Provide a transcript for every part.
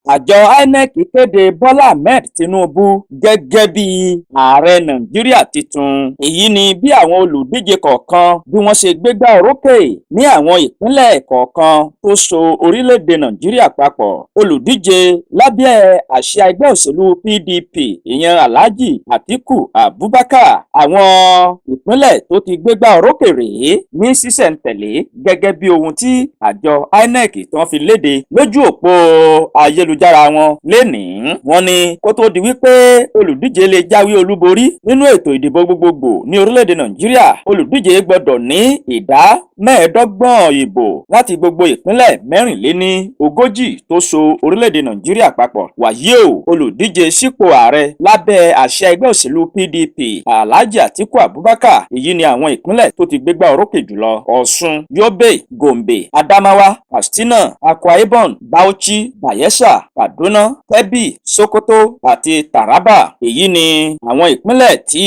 Àjọ INEC kéde Bọ́lá Ahmed Tinubu gẹ́gẹ́ bí ààrẹ Nàìjíríà tuntun. Èyí ni bí àwọn olùdíje kọ̀ọ̀kan bí wọ́n ṣe gbégbá orókè ní àwọn ìpínlẹ̀ kọ̀ọ̀kan tó so orílẹ̀-èdè Nàìjíríà papọ̀. Olùdíje lábẹ́ àsíá ẹgbẹ́ òṣèlú PDP, ìyẹn Alhaji Atiku Abubakar, àwọn ìpínlẹ̀ tó ti gbégbá orókè rèé ní ṣísẹ̀ntẹ̀lé gẹ́gẹ́ bí ohun tí àjọ INEC tí wọ́n fi léde lójú òpó ayélujára wọn lénìí. Wọ́n ní kó tó di wípé olùdíje lè jáwé olúborí nínú ètò ìdìbò gbogbogbò ní orílẹ̀-èdè Nàìjíríà, olùdíje gbọ́dọ̀ ní ìdá 25 ìbò láti gbogbo ìpínlẹ̀ 44 tó so orílẹ̀-èdè Nàìjíríà papọ̀. Wàyí o, olùdíje sípò ààrẹ lábẹ́ àsíá ẹgbẹ́ òṣèlú PDP, Alhaji Atiku Abubakar, èyí ni àwọn ìpínlẹ̀ tó ti gbégbá orókè jùlọ: Ọ̀ṣun, Yobe, Gombe, Adamawa, Katsina, Akwa Ibom, Bauchi, Bayelsa, Kaduna, Kebbi, Sokoto àti Taraba. Èyí ni àwọn ìpínlẹ̀ tí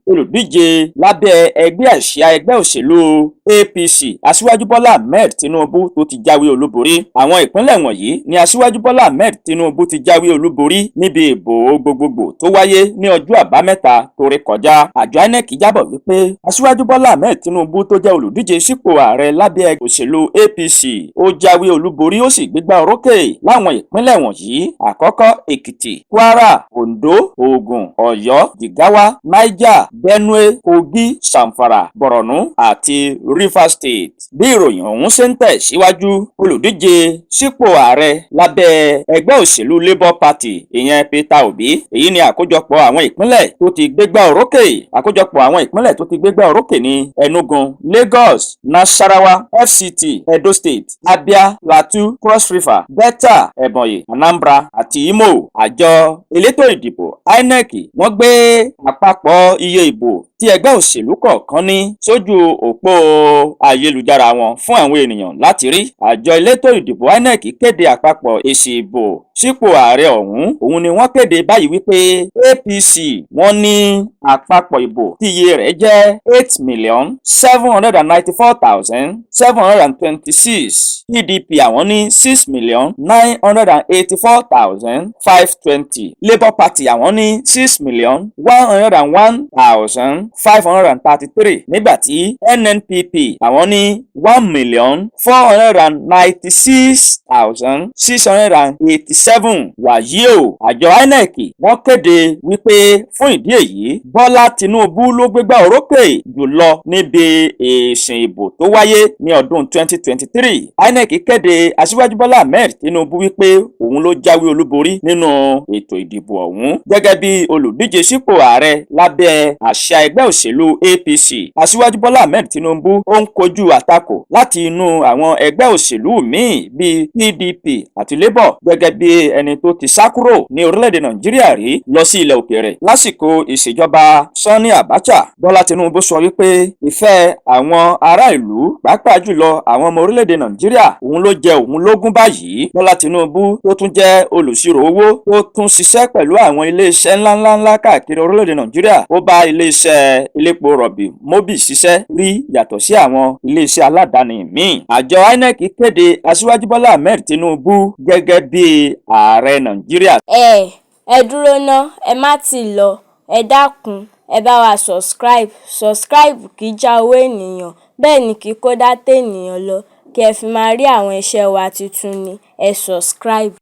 olùdíje lábẹ́ ẹgbẹ́ àsíá ẹgbẹ́ òṣèlú APC, Aṣíwájú Bọ́lá Ahmed Tinubu, tó ti jáwé olúborí. Àwọn ìpínlẹ̀ wọ̀nyí ni Aṣíwájú Bọ́lá Ahmed Tinubu ti jáwé olúborí níbi ìbò gbogbogbò tó wáyé ní ọjọ́ Àbámẹ́ta tó ré kọjá. Àjọ INEC jábọ̀ wípé Aṣíwájú Bọ́lá Ahmed Tinubu tó jẹ́ olùdíje sípò ààrẹ lábẹ́ òṣèlú APC, ó jáwé olúborí, ó sì gbégbá orókè láwọn ìpínlẹ̀ wọ̀nyí: àkọ́kọ́, Èkìtì, Kwara, Ondo, Ògùn, Ọ̀yọ́, Jigawa, Niger, Benue, Kogi, Zamfara, Borno àti Rivers State. Bí ìròyìn ọ̀hún ṣe ń tẹ̀ síwájú, olùdíje sípò ààrẹ lábẹ́ ẹgbẹ́ òṣèlú Labour Party, ìyẹn Peter Obi, èyí ni àkójọpọ̀ àwọn ìpínlẹ̀ tó ti gbégbá orókè. Àkójọpọ̀ àwọn ìpínlẹ̀ tó ti gbégbá orókè ní Enugu, Lagos, Nasarawa, FCT, Edo State, Abia, Plateau, Cross River, Delta, Ebonyi, Anambra àti Imo. Àjọ elétò ìdìbò INEC wọ́n gbé àpapọ̀ iye ìbò tí ẹgbẹ́ òṣèlú kọ̀ọ̀kan ní sójú òpó ayélujára wọn fún àwọn ènìyàn láti rí. Àjọ elétò ìdìbò INEC kéde àpapọ̀ èsì ìbò sípò ààrẹ ọ̀hún. Òun ni wọ́n kéde báyìí wípé APC, wọ́n ní àpapọ̀ ìbò tí iye rẹ̀ jẹ́ 8,794,726. PDP, àwọn ní 6,984,520. Labour Party, àwọn ní 6,101,533, nígbà tí NNPP, àwọn ní 1,496,687. Wàyí o, àjọ INEC wọ́n kéde wípé fún ìdí èyí, Bọ́lá Tinubu ló gbégbá orókè jùlọ níbi èsì ìbò tó wáyé ní ọdún 2023. INEC kéde Aṣíwájú Bọ́lá Ahmed Tinubu wípé òun ló jáwé olúborí nínú ètò ìdìbò ọ̀hún gẹ́gẹ́ bí olùdíje sípò ààrẹ lábẹ́ àsíá ẹgbẹ́ òṣèlú APC. Aṣíwájú Bọ́lá Ahmed Tinubu ó ń kojú àtakò láti inú àwọn ẹgbẹ́ òṣèlú míì bíi PDP àti Labour, gẹ́gẹ́ bí ẹni tó ti sá kúrò ní orílẹ̀-èdè Nàìjíríà rí lọ sí ilẹ̀ òkèèrè lásìkò ìṣèjọba Sani Abacha. Bọ́lá Tinubu sọ wípé ìfẹ́ àwọn ará ìlú, pàápàá jùlọ àwọn ọmọ orílẹ̀-èdè Nàìjíríà, òun ló jẹ òun lógún báyìí. Bọ́lá Tinubu tó tún jẹ́ olùṣirò owó, tó tún ṣiṣẹ́ pẹ̀lú àwọn iléeṣẹ́ ńláńláńlá káàkiri orílẹ̀-èdè Nàìjíríà, ó bá iléeṣẹ́ elépo rọ̀bì Mobil ṣiṣẹ́ rí, yàtọ̀ sí àwọn iléeṣẹ́ aládàáni míì. Àjọ INEC kéde Aṣíwájú Bọ́lá Ahmed Tinubu gẹ́gẹ́ bí ààrẹ Nàìjíríà. Ẹ dúró ná, ẹ má tí ì lọ. Ẹ dákun, ẹ bá wa subscribe. Subscribe kì í já owó ènìyàn, bẹ́ẹ̀ ni kì í kó data ènìyàn lọ, kí ẹ fi máa rí àwọn iṣẹ́ wa tuntun ní. Ẹ subscribe.